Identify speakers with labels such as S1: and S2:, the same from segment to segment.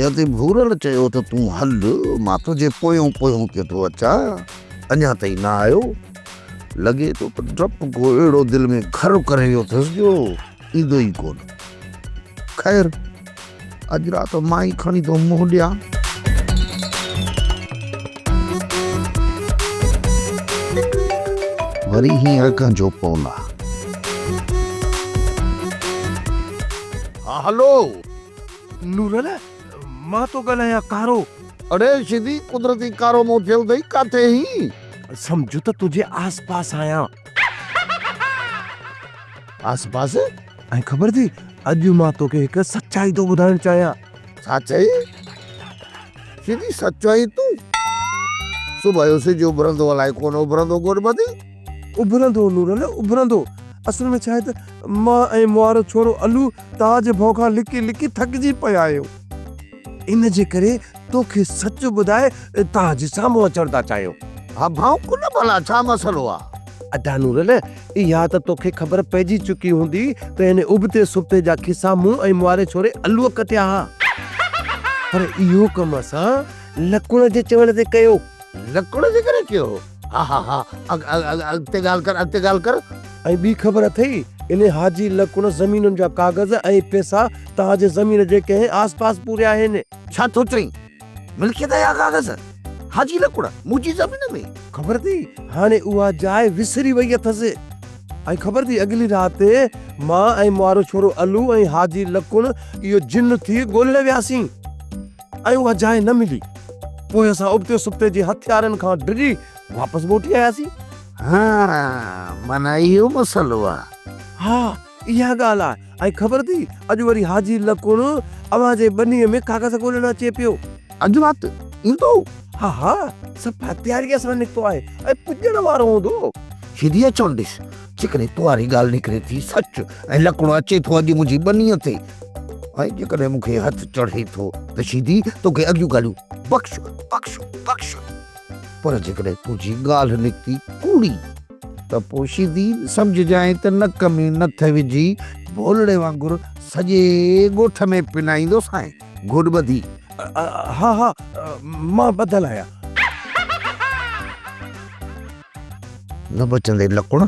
S1: جيئن ته ڀورل چيو ته تون هل، مان تنهنجي پويون پويون پيو ٿو اچان، اڃا تائين نه آيو. لڳي ٿو ته ڊپ ڪو اهڙو دل ۾ گهر ڪري ويو اٿس جو ايندو ئي ڪونه. خير، اڄ رات مان ئي کڻي ٿو منهن ڏيان. وري هينئر ڪنهن جو فون آ. ها هلو.
S2: نورل، مان ٿو ڳالهايان ڪارو.
S1: اڙي شيدي، قدرتي ڪارو منهن ٿيل اٿئي، ڪاٿي هين؟
S2: سمجهه ته تنهنجي آس پاس آهيان.
S1: آس پاس؟
S2: ۽ خبر اٿئي، اڄ مان توکي هڪ سچائي ٿو ٻڌائڻ چاهيان.
S1: ڇا چئي؟ شيدي، سچ آهين تون؟ صبح جو سج اڀرندو الائي ڪونه اڀرندو گوڏ ٻڌي.
S2: اڀرندو نورل، اڀرندو. اصل ۾ ڇا آهي ته مان ۽ مئارو ڇورو علو تاج ڀؤ کان لڪي لڪي ٿڪجي پيا آهيون. ان جي ڪري توکي سچ ٻڌائي تاج جي سامهون اچڻ ٿا چاهيون.
S1: ها ڀؤ ڪو نه ڀلا ڇا مسئلو آ؟
S2: ادا نورل، اها ته توکي خبر پئجي چڪي هوندي ته ان ابتي سبتي جا کيسا مون ۽ مئاري ڇوري علوء ڪٽيا ها. پر اهو ڪم اسان لڪڻ جي چوڻ تي ڪيو.
S1: لڪڻ جي ڪري ڪيو؟ ها ها ها اڳتي ڳالهه ڪر اڳتي ڳالهه ڪر.
S2: ۽ ٻي خبر اٿئي انهي حاجي لڪڻ زمينن جا ڪاغذ ۽ پئسا توهان جي زمين جي ڪنهن آس پاس پوريا آهن.
S1: ڇا ٿو چئين؟ ملڪيت جا ڪاغذ حاجي لڪڻ منهنجي زمين ۾؟
S2: خبر اٿئي هاڻي اها جاء وسري وئي اٿس. ۽ خبر اٿئي اڳلي رات مان ۽ مئارو ڇورو علو ۽ حاجي لڪڻ اهو جن ٿي ڳولڻ وياسين. ۽ اها جاء نه ملي. پوء اسان ابتي سبتي جي هٿيارن کان ڊڄي واپس موٽي آياسين.
S1: ها، معنيٰ اهو مسئلو آ.
S2: ها، اها ڳالهه آ. ۽ خبر اٿئي، اڄ وري حاجي لڪڻ اوهان جي ٻنيء ۾ ڪاغذ ڳولڻ اچي پيو.
S1: اڄ رات ايندو؟
S2: ها ها، صفا تياريء سان نڪتو آهي ۽ پڄڻ وارو هوندو.
S1: شيديء چوڻ ڏس، جيڪڏهن تو واري ڳالهه نڪري ٿي سچ ۽ لڪڻو اچي ٿو اڄ منهنجي ٻنيء تي ۽ جيڪڏهن مون کي هٿ چڙهي ٿو ته شيدي توکي اڳيون ڳالهيون بخش بخش بخش پر جيڪڏهن تنهنجي ڳالهه نڪتي ڪوڙي ته پوء شيدي سمجهجانء ته نڪ ۾ نٿ وجهي ڀولڙي وانگر سڄي ڳوٺ ۾ پنائيندوسانء گهوڏ ٻڌي.
S2: ها ها مان ٻڌل آهيان.
S1: نه بچندي لڪڻ،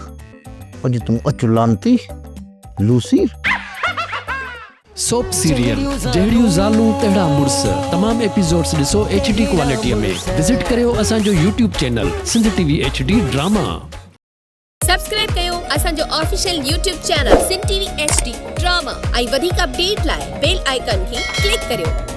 S1: اڄ تون اچ لعنتي لوسي.
S3: سوپ سيريل جهڙيون زالون تهڙا مڙس تمام ايپيسوڊس ڏسو ايڇ ڊي ڪوالٽي ۾ وزٽ ڪريو اسان جو YouTube channel Sindh T V H D drama.
S4: Subscribe ڪيو اسان جو official YouTube channel Sindh T V H D drama ۽ وڌيڪ اپڊيٽ لاء بيل آئيڪان کي ڪلڪ ڪريو.